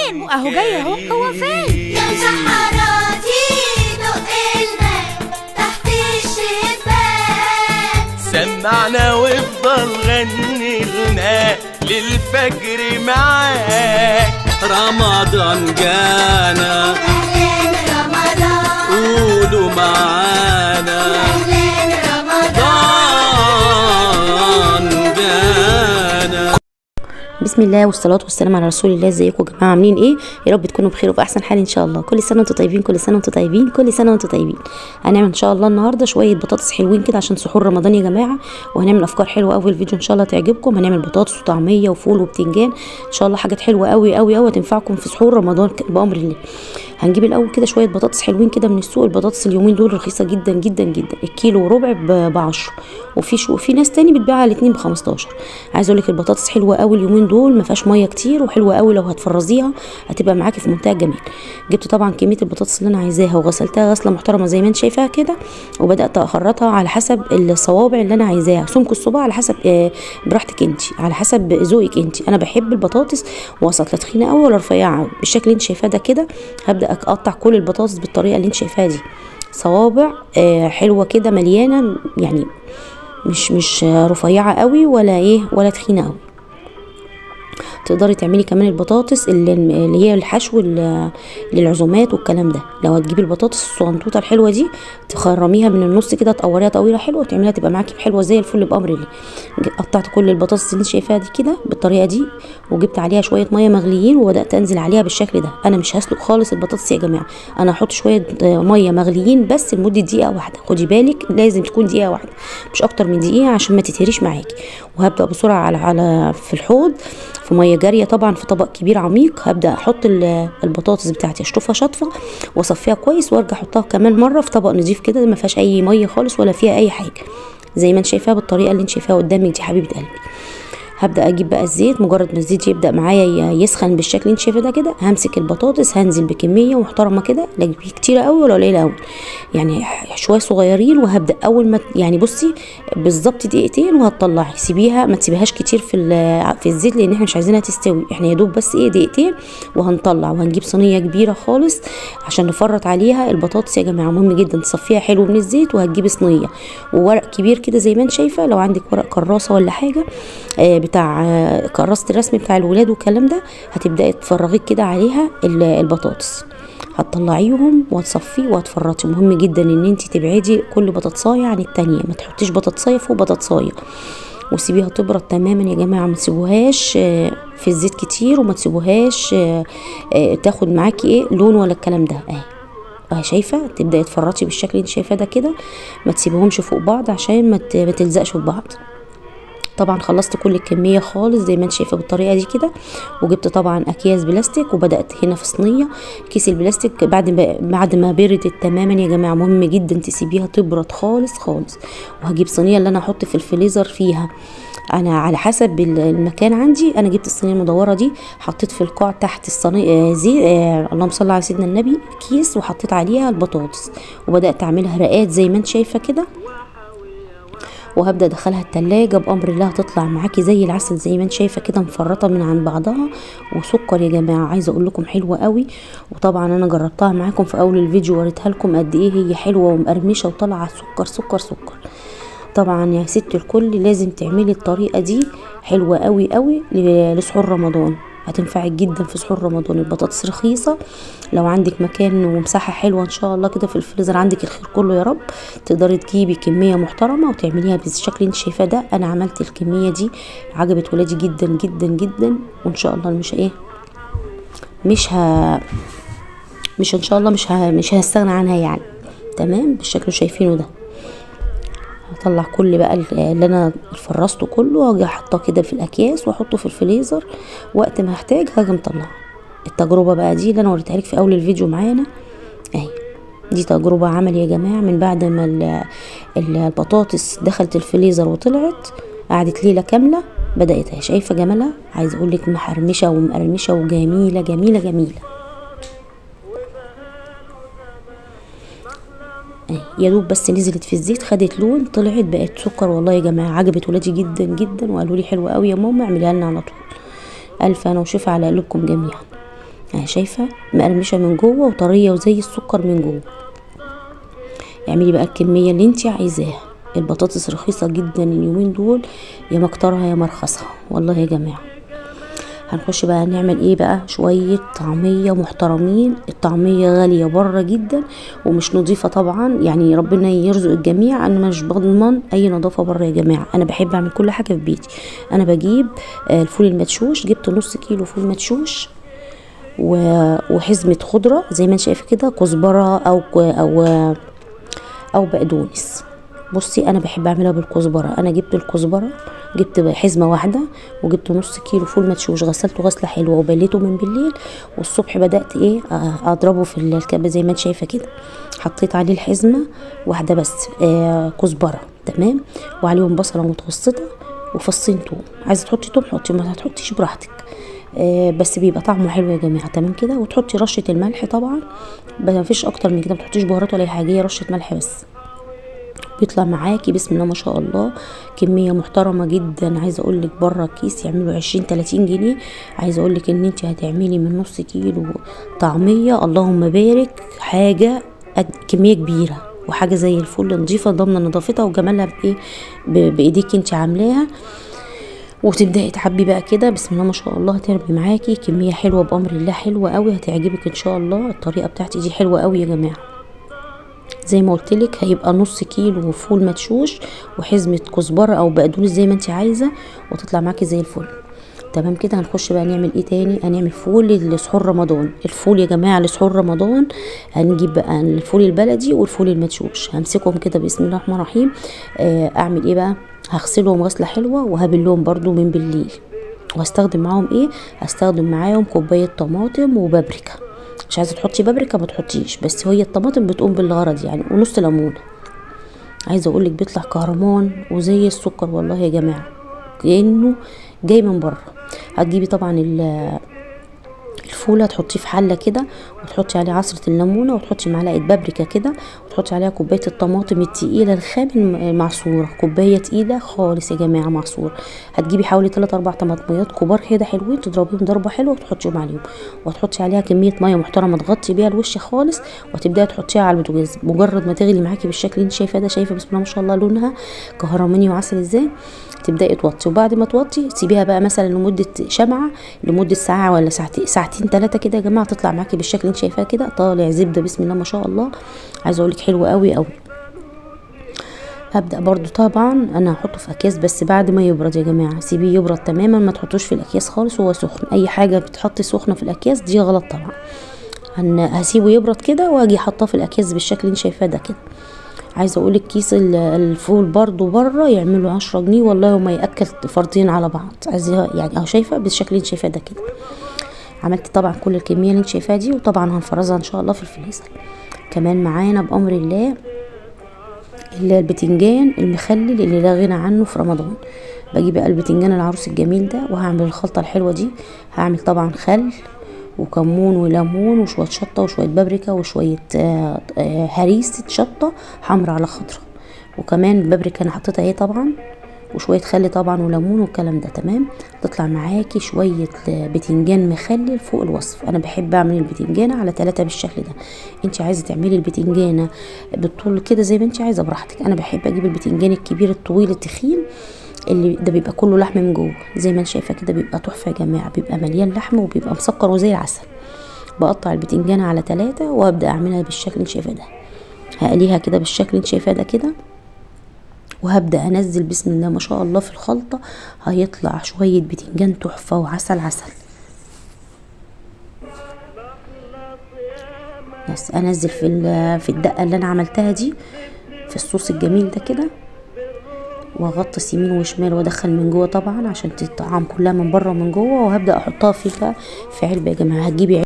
فين؟ اهو جاي اهو. هو فين؟ يا مسحراتي دق الباب تحت الشباك، سمعنا وافضل غني لنا للفجر معاك. رمضان جانا، أهلاً رمضان، قولوا معانا أهلاً رمضان جانا. بسم الله والصلاة والسلام على رسول الله. ازيكم يا جماعة، عاملين ايه؟ يا رب تكونوا بخير وفي احسن حال ان شاء الله. كل سنة وانتم طيبين، كل سنة وانتم طيبين، كل سنة وانتم طيبين. هنعمل ان شاء الله النهارده شوية بطاطس حلوين كده عشان سحور رمضان يا جماعة، وهنعمل افكار حلوة قوي في الفيديو ان شاء الله تعجبكم. هنعمل بطاطس وطعميه وفول وبتنجان ان شاء الله، حاجات حلوة قوي قوي قوي هتنفعكم في سحور رمضان بامر الله. هنجيب الاول كده شوية بطاطس حلوين كده من السوق. البطاطس اليومين دول رخيصة جدا جدا جدا، الكيلو وربع ب10، وفي ناس تاني بتبيعها الاتنين ب15. عايزه اقول لك البطاطس حلوة قوي اليومين دول، ما فيهاش مية كتير وحلوه قوي، لو هتفرزيها هتبقى معاكي في منتهى الجمال. جبت طبعا كمية البطاطس اللي انا عايزاها وغسلتها غسله محترمه زي ما انت شايفاها كده، وبدات اخرطها على حسب الصوابع اللي انا عايزاها، سمك الصباع على حسب براحتك انت، على حسب ذوقك انت. انا بحب البطاطس وسط، لا تخينة قوي ولا رفيعة قوي، بالشكل اللي انت شايفاه ده كده. هبدا اقطع كل البطاطس بالطريقة اللي انت شايفاها دي، صوابع حلوة كده مليانة، يعني مش رفيعة قوي ولا ايه ولا تخينة قوي. تقدري تعملي كمان البطاطس اللي هي الحشو للعزومات والكلام ده. لو هتجيبي البطاطس الصغنطوطه الحلوة دي تخرميها من النص كده، تقوريها تقويره حلوة وتعمليها تبقى معاكي حلوة زي الفل بامر الله. قطعت كل البطاطس اللي انت شايفاها دي كده بالطريقة دي، وجبت عليها شوية مية مغليين وبدات انزل عليها بالشكل ده. انا مش هسلق خالص البطاطس يا جماعة، انا هحط شوية مية مغليين بس لمدة دقيقة واحدة. خدي بالك لازم تكون دقيقة واحدة، مش اكتر من دقيقة عشان ما تتهريش معاكي. وهبدا بسرعة على في الحوض في مية جارية طبعا، في طبق كبير عميق. هبدا احط البطاطس بتاعتي، اشطفها شطفه واصفيها كويس، وارجع احطها كمان مرة في طبق نظيف كده ما فيهاش اي مية خالص ولا فيها اي حاجة، زي ما انت شايفاها بالطريقة اللي انت شايفاها قدامك دي حبيبه قلبي. هبدا اجيب بقى الزيت، مجرد ما الزيت يبدا معايا يسخن بالشكل اللي انت شايفاه ده كده، همسك البطاطس هنزل بكمية محترمه كده، لا كتيرة قوي ولا قليله قوي، يعني شوية صغيرين. وهبدا اول ما يعني بصي بالظبط دقيقتين وهتطلعي، سيبيها ما تسيبيهاش كتير في الزيت لان احنا مش عايزينها تستوي، احنا يا دوب بس ايه دقيقتين وهنطلع. وهنجيب صينية كبيرة خالص عشان نفرط عليها البطاطس يا جماعة، مهم جدا تصفيها حلو من الزيت. وهتجيبي صينية وورق كبير كده زي ما انت شايفه، لو عندك ورق كراسة ولا حاجة بتاع كراسة الرسم بتاع الولاد والكلام ده، هتبداي تفرغي كده عليها البطاطس، هتطلعيهم وهتصفيه وهتفرطي. مهم جدا ان انت تبعدي كل بطاطسايه عن التانية، ما تحطيش بطاطسايه فوق بطاطسايه، وسيبيها تبرد تماما يا جماعة، ما تسيبوهاش في الزيت كتير، وما تسيبوهاش تاخد معاكي ايه لون ولا الكلام ده. اهي شايفه، تبداي تفرطي بالشكل اللي انت شايفاه ده كده، ما تسيبهمش فوق بعض عشان ما تلزقش في بعض. طبعا خلصت كل الكمية خالص زي ما انت شايفه بالطريقة دي كده، وجبت طبعا اكياس بلاستيك وبدات هنا في صينية كيس البلاستيك بعد ما بردت تماما يا جماعة، مهم جدا تسيبيها تبرد خالص خالص. وهجيب صينية اللي انا هحط في الفريزر فيها، انا على حسب المكان عندي. انا جبت الصينية المدوره دي، حطيت في القاع تحت الصينية زي اللهم صل على سيدنا النبي كيس، وحطيت عليها البطاطس وبدات اعملها رقات زي ما انت شايفه كده. وهبدا ادخلها التلاجة بامر الله، هتطلع معاكي زي العسل زي ما انت شايفه كده، مفرطة من عن بعضها وسكر يا جماعة. عايزه اقول لكم حلوة قوي، وطبعا انا جربتها معاكم في اول الفيديو وريتها لكم قد ايه هي حلوة ومقرمشه وطالعه سكر سكر سكر. طبعا يا ست الكل لازم تعملي الطريقة دي، حلوة قوي قوي لسحور رمضان، هتنفعك جدا في سحور رمضان. البطاطس رخيصة، لو عندك مكان ومساحة حلوة ان شاء الله كده في الفريزر عندك الخير كله يا رب، تقدري تجيبي كمية محترمه وتعمليها بالشكل اللي انت شايفاه ده. انا عملت الكمية دي عجبت ولادي جدا جدا جدا، وان شاء الله مش ايه مش ها مش ان شاء الله مش هستغنى عنها يعني. تمام بالشكل اللي شايفينه ده. هطلع كل بقى اللي انا فرزته كله، واجي احطه كده في الاكياس واحطه في الفريزر، وقت ما هحتاج هاجي مطلعه. التجربة بقى دي اللي انا وريتها لك في اول الفيديو معانا اهي، دي تجربه عملي يا جماعة. من بعد ما البطاطس دخلت الفريزر وطلعت، قعدت ليلة كاملة، بدات اهي شايفه جمالها. عايزه اقول لك محرمشه ومقرمشه وجميلة جميلة جميلة. يا دوب بس نزلت في الزيت خدت لون، طلعت بقت سكر. والله يا جماعة عجبت ولادي جدا جدا، وقالوا لي حلوة قوي يا ماما اعمليها لنا على طول. الف انا وشفا على قلوبكم جميعا. اهي شايفه مقرمشه من جوه وطريه وزي السكر من جوه. اعملي بقى الكمية اللي انت عايزاها. البطاطس رخيصة جدا اليومين دول، يا مكترها يا مرخصها والله يا جماعة. هنخش بقى نعمل ايه بقى؟ شوية طعميه محترمين. الطعمية غالية بره جدا ومش نظيفة طبعا، يعني ربنا يرزق الجميع. انا مش بضمن اي نظافة بره يا جماعة، انا بحب اعمل كل حاجة في بيتي. انا بجيب الفول المدشوش، جبت نص كيلو فول مدشوش وحزمه خضرة زي ما انت شايفه كده، كزبره او بقدونس. بصي انا بحب اعملها بالكزبره. انا جبت الكزبره، جبت حزمه واحدة، وجبت نص كيلو فول مدشوش، غسلته غسله حلوة وبليته من بالليل، والصبح بدات ايه اضربه في الكبه زي ما انت شايفه كده. حطيت عليه الحزمة واحدة بس كزبره، تمام، وعليهم بصله متوسطه وفصين توم. عايزه تحطي توم حطي، ما هتحطيش براحتك، بس بيبقى طعمه حلو يا جماعة، تمام كده. وتحطي رشه الملح طبعا، ما فيش اكتر من كده، ما تحطيش بهارات ولا اي حاجة، هي رشه ملح بس. بيطلع معاكي بسم الله ما شاء الله كمية محترمه جدا. عايزه اقول لك بره الكيس يعملوا 20 30 جنيه. عايزه اقول لك ان انت هتعملي من نص كيلو طعميه اللهم بارك، حاجة كمية كبيرة وحاجه زي الفل، نظيفة ضامنه نظافتها وجمالها بايه بايديك انت عاملاها. وتبداي تعبي بقى كده بسم الله ما شاء الله، هترمي معاكي كمية حلوة بامر الله، حلوة قوي هتعجبك ان شاء الله. الطريقة بتاعتي دي حلوة قوي يا جماعة. زي ما قلت لك هيبقى نص كيلو فول مدشوش وحزمه كزبره او بقدونس زي ما انت عايزه، وتطلع معاكي زي الفل، تمام كده. هنخش بقى نعمل ايه تاني؟ هنعمل فول لسحور رمضان. الفول يا جماعة لسحور رمضان هنجيب بقى الفول البلدي والفول المدشوش، همسكهم كده بسم الله الرحمن الرحيم. اعمل ايه بقى؟ هغسلهم غسله حلوة وهبلهم برضو من بالليل. وهستخدم معاهم ايه؟ هستخدم معاهم كوباية طماطم وبابريكا. مش عايزه تحطي بابريكا ما تحطيش، بس هي الطماطم بتقوم بالغرض يعني، ونص ليمونه. عايزه اقولك بيطلع كهرمان وزي السكر والله يا جماعة، كانه جاي من بره. هتجيبي طبعا الفول هتحطيه في حله كده، وتحطي عليه عصره الليمونه، وتحطي معلقه بابريكا كده، وتحطي عليها كوباية الطماطم التقيله الخام المعصوره، كوباية تقيلة خالص يا جماعة معصوره. هتجيبي حوالي 3 4 طماطميات كبار كده حلوين، تضربيهم ضربه حلوة وتحطيهم عليهم، وتحطي عليها كمية مية محترمه تغطي بيها الوش خالص، وتبداي تحطيها على البوتاجاز. مجرد ما تغلي معاكي بالشكل اللي انت شايفاه ده، شايفه بسم الله ما شاء الله لونها كهرماني وعسل ازاي، تبداي توطي. وبعد ما توطي سيبيها بقى مثلا لمدة شمعة، لمدة ساعة ولا ساعتين 3 كده يا جماعة، تطلع معاكي بالشكل اللي انت شايفاه كده، طالع زبدة بسم الله ما شاء الله. عايزه اقولك حلو قوي قوي. هبدا برضو طبعا انا هحطه في اكياس بس بعد ما يبرد يا جماعة، سيبيه يبرد تماما، ما تحطوش في الاكياس خالص وهو سخن. اي حاجة بتحطي سخنة في الاكياس دي غلط طبعا. هسيبه يبرد كده واجي حاطاه في الاكياس بالشكل اللي انت شايفاه ده كده. عايزه اقولك كيس الفول برضو بره يعملوا 10 جنيه والله، وما ياكل فردين على بعض. عايزه يعني اهو شايفه بالشكل اللي انت شايفاه ده كده. عملت طبعا كل الكمية اللي انت شايفاها دي، وطبعا هنفرزها ان شاء الله في الفريزر. كمان معانا بامر الله البتنجان المخلل اللي لا غنى عنه في رمضان. بجيب بقى البتنجان العروس الجميل ده، وهعمل الخلطة الحلوة دي. هعمل طبعا خل وكمون وليمون وشوية شطه وشوية بابريكا وشوية هريسه شطه حمرا على خضرا، وكمان بابريكا انا حطيتها اهي طبعا، وشوية خل طبعا وليمون والكلام ده، تمام. تطلع معاكي شوية بتنجان مخلل فوق الوصف. انا بحب اعمل البتنجانه على 3 بالشكل ده. انت عايزه تعملي البتنجانه بالطول كده زي ما انت عايزه براحتك. انا بحب اجيب البتنجان الكبير الطويل التخين اللي ده بيبقى كله لحم من جوه زي ما انت شايفه كده، بيبقى تحفة يا جماعة، بيبقى مليان لحم وبيبقى مسكر وزي العسل. بقطع البتنجانه على 3 وابدا اعملها بالشكل اللي انت شايفاه ده. هقليها كده بالشكل اللي انت شايفاه ده كده، وهبدا انزل بسم الله ما شاء الله في الخلطة. هيطلع شوية بتنجان تحفة وعسل عسل. بس انزل في الدقة اللي انا عملتها دي في الصوص الجميل ده كده، واغطس يمين وشمال وادخل من جوه طبعا عشان تتطعم كلها من بره ومن جوه. وهبدا احطها في علبة يا جماعة. هتجيبي